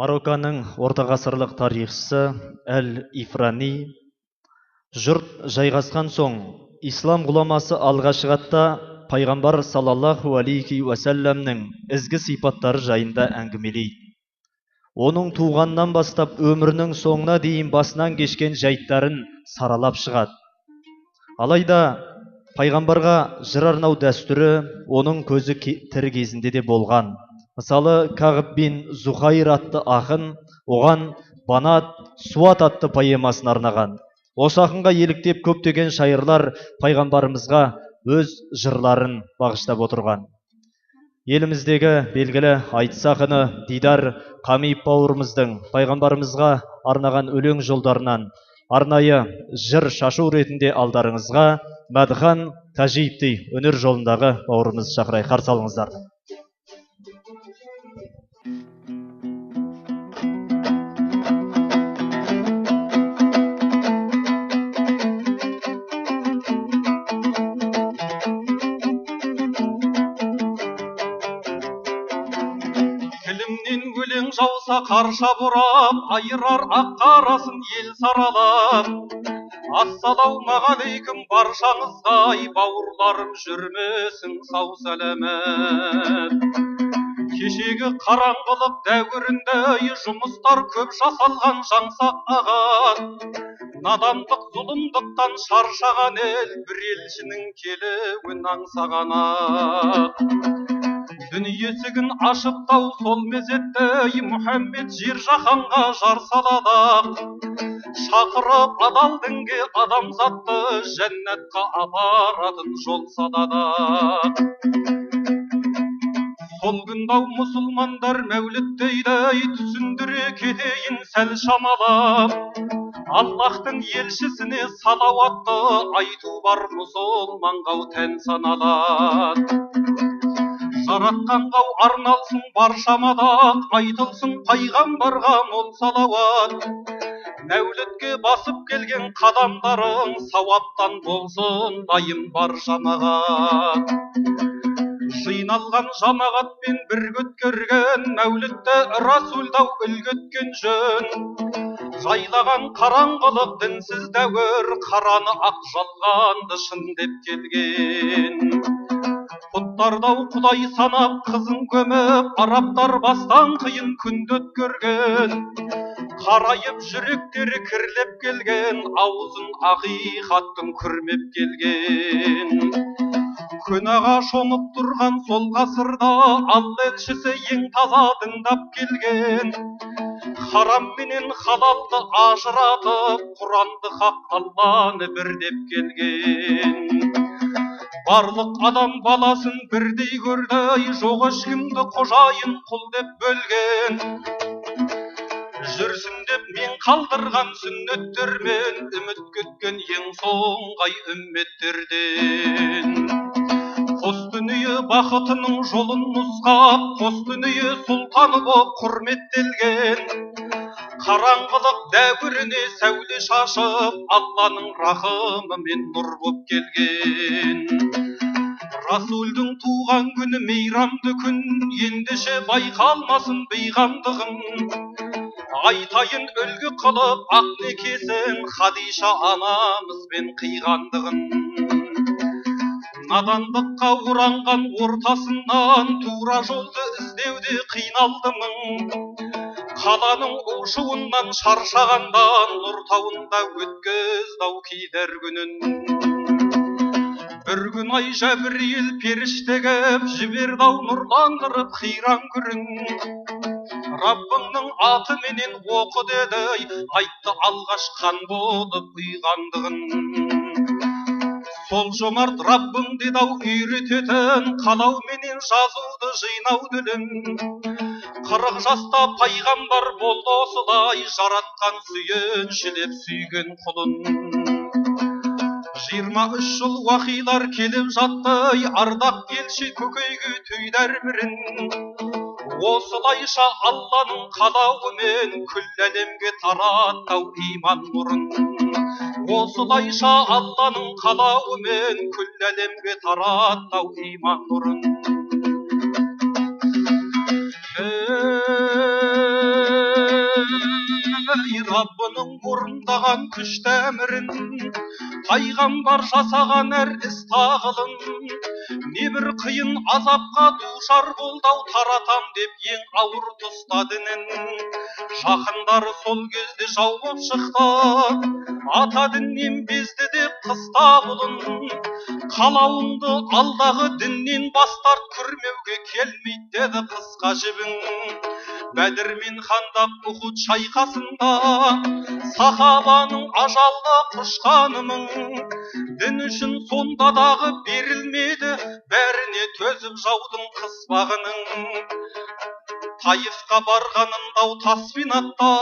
Марокконың ортағасырлық тарихшысы Әл-Ифрани жұрт жайғасқан соң ислам ғұламасы алға шығады да пайғамбар саллаллаху алейхи уассаламның ізгі сипаттары жайында әңгімелейді. Оның туғаннан бастап өмірінің соңына дейін басынан кешкен жайттарын саралап шығады. Алайда пайғамбарға жыр арнау дәстүрі оның көзі тірі кезінде де болған. Мысалы, Кағып бин Зухайр атты ақын оған Банат Суат атты поэмасын арнаған. Осы ақынға еліктеп көптеген шайырлар пайғамбарымызға өз жырларын бағыштап отырған. Еліміздегі белгілі айтыс ақыны Дидар Қамиев бауырымыздың пайғамбарымызға арнаған өлең жолдарынан арнайы жыр шашу ретінде алдарыңызға Мәдіхан Тәжиевтей өнер жолындағы бауырымызды шақырайық. Қарсы алыңыздар. Тілімнен өлең жауса қарша борап, айырар ақ қарасын ел саралап. Ассалаумағалейкум баршаңызға, ай бауырларым, жүрмесін сау сәлемет. Кешегі қараңғылық дәуірінде жұмыстар көп жасалған жаңсақ ағат. Надандық зұлымдықтан шаршаған ел бір елшінің келуін аңсаған ақ. Дүние есігін ашып тау сол мезетте Мұхаммед жер жаһанға жар салады. Шақырып адал дінге адамзатты жәннатқа апаратын жол салады. Сол күнде ау мұсылмандар мәуліт дейді, түсіндіре кетейін сәл шамалап. Аллахтың елшісіне салауатты айту бар мұсылманға тән саналады. Жаратқанға арналсын барша мадақ, айтылсын пайғамбарға мол салауат. Мәулітке басып келген қадамдарың сауаптан болсын дайым бар жамағат. Жиналған жамағатпен бірге өткерген мәулітті Расулдау үлгі еткен жөн. Жайлаған қараңғылық дінсіз дәуір, қараны ақ жалғанды шын деп келген. Құттардау құдай санап қызын көміп, арабтар бастан қиын күнді өткерген. Қарайып жүректері кірлеп келген, аузын ақиқаттың күрмеп келген. Күнәға шомып тұрған сол ғасырда Алла елшісі ең таза діндап келген. Харам менен халалды ажыратып, Құранды хақ Алланы бір деп келген. Барлық адам баласын бірдей көрді, жоқ ешкімді қожайын құл деп бөлген. Жүрсін деп мен қалдырған сүннеттермен үміт күткен ең соңғы үмметтерден. Қос дүние бақытының жолын нұсқап, қос дүние сұлтаны боп құрметтелген. Қараңғылық дәуіріне сәуле шашып, Алланың рахымымен нұр боп келген. Расулдың туған күні мейрамды күн, ендеше байқалмасын бейғамдығым. Айтайын үлгі қылып ақ некесін, Хадиша анамызбен қиғандығын. Надандыққа оранған ортасынан тура жолды іздеуде қиналды мың. Қаланың у-шуынан шаршағанда нұр тауында өткізді ау кейдер күнін. Бір күн ай Жәбірейіл періште кеп жіберді ау нұрландырып қиран күрін. Раббыңның атыменен оқы деді, айтты алғаш қан болып ұйғандығын. Сол жомарт Раббың деді ау үйрететін, қалауменен жазуды жинау ділін. 40 жаста пайғамбар болды осылай, жаратқан сүйіншілеп сүйген құлын. 23 жыл уақилар келіп жатты, ардақ елші көкейге түйді әрбірін. Осылайша Алланың қалауымен күллі әлемге таратты ау иман нұрын. Осылайша Алланың қалауымен күллі әлемге таратты ау иман нұрын. Ей, Раббының орындаған күшті әмірін, пайғамбар жасаған әр іс тағылын, небір қиын азапқа душар болды-ау, таратам деп ең ауыр тұста дінін. Жақындары сол кезде жау боп шықты, ата діннен безді деп қыстап ұлын. Қалауыңды алдағы діннен бас тарт, күрмеуге келмейді деді қысқа жібің. Бәдір мен Хандақ, Ухуд шайқасында сахабаның ажалды құшқаны мың. Дін үшін сонда дағы берілмеді, бәріне төзіп жаудың қыспағының. Таифқа барғанында ау таспен атта,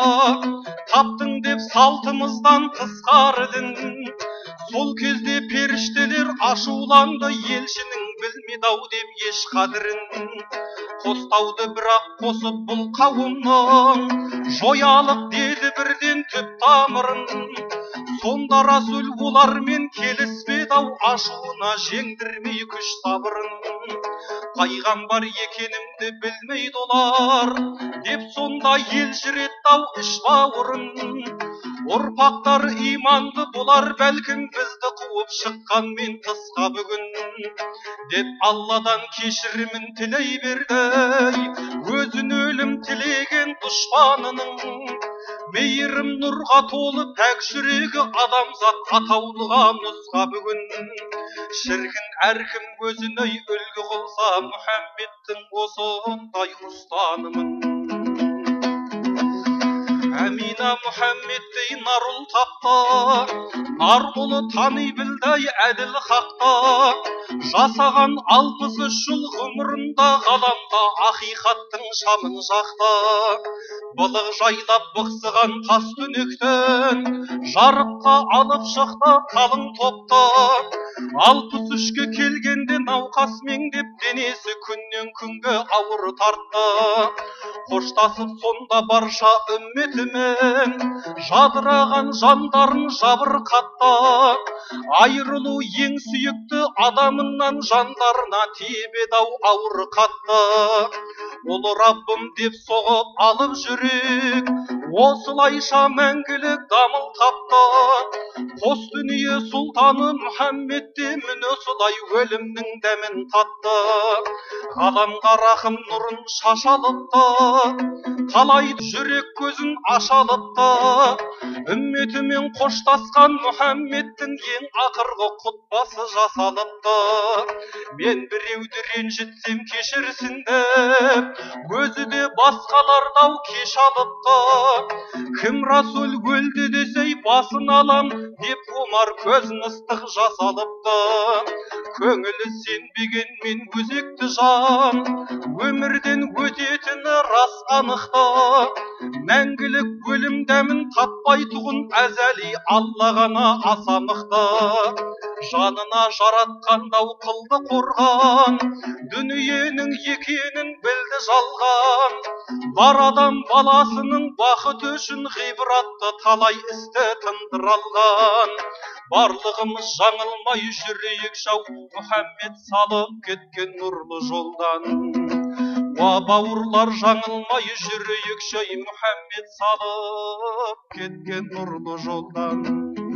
таптың деп салтымыздан тысқары дін. Сол кезде періштелер ашуланды, елшінің білмеді ау деп еш қадірін. Қостауды бірақ қосып бұл қауымның, жоялық деді бірден түп тамырын. Сонда Расул олармен келіспеді ау, ашуына жеңдірмей күш сабырын. Пайғамбар екенімді білмейді олар, деп сонда елжіретті ау іш бауырын. Ұрпақтар иманды болар бәлкім, бізді қуып шыққанмен тысқа бүгін, деп Алладан кешірімін тілей берді, өзін өлім тілеген дұшпанының. Мейірім нұрға толы пәк жүрегі, адамзат атаулыға нұсқа бүгін. Шіркін әркім өзіне үлгі қылса, Мұхаммедтің осындай ұстанымын. Әмина Мұхаммедтей нар ұл тапты, нар ұлы тани білді әділ хақты. Жасаған 63 жыл ғұмырында ғаламда ақиқаттың шамын жақты. Былық жайлап бықсыған тас түнектен жарыққа алып шықты қалың топты. 63-ке келгенде науқас меңдеп, денесі күннен күнге ауыр тартты. Қоштасып сонда барша үмметімен, жадыраған жандарын жабырқатты. Айырылу ең сүйікті адамынан, жандарына тиіп еді-ау ауыр қатты. Ұлы Раббым деп соғып алып жүрек, осылайша мәңгілік дамыл тапты. Қос дүние сұлтаны Мұхаммед те міне осылай өлімнің дәмін татты. Ғаламға рахым нұрын шашалыпты, талай жүрек көзін ашалыпты. Үмметімен қоштасқан Мұхаммедтің ең ақырғы құтбасы жасалыпты. Мен біреуді ренжітсем кешірсін деп, өзі де басқаларды ау кеш алыпты. Кім Расул өлді десе басын алам деп, Омар көзін ыстық жасалыпты. Көңілі сенбегенмен өзекті жан, өмірден өтетіні рас анықты. Мәңгілік өлім дәмін татпайтұғын әзәли Алла ғана аса мықты. Жанына жаратқан дау қылды қорған, дүниенің екенін білді жалған. Бар адам баласының бақыты үшін ғибратты талай істі тындыра алған. Барлығымыз жаңылмай жүрейік жау, Мұхаммед салып кеткен нұрлы жолдан. Уа бауырлар, жаңылмай жүрейік жай, Мұхаммед салып кеткен нұрлы жолдан.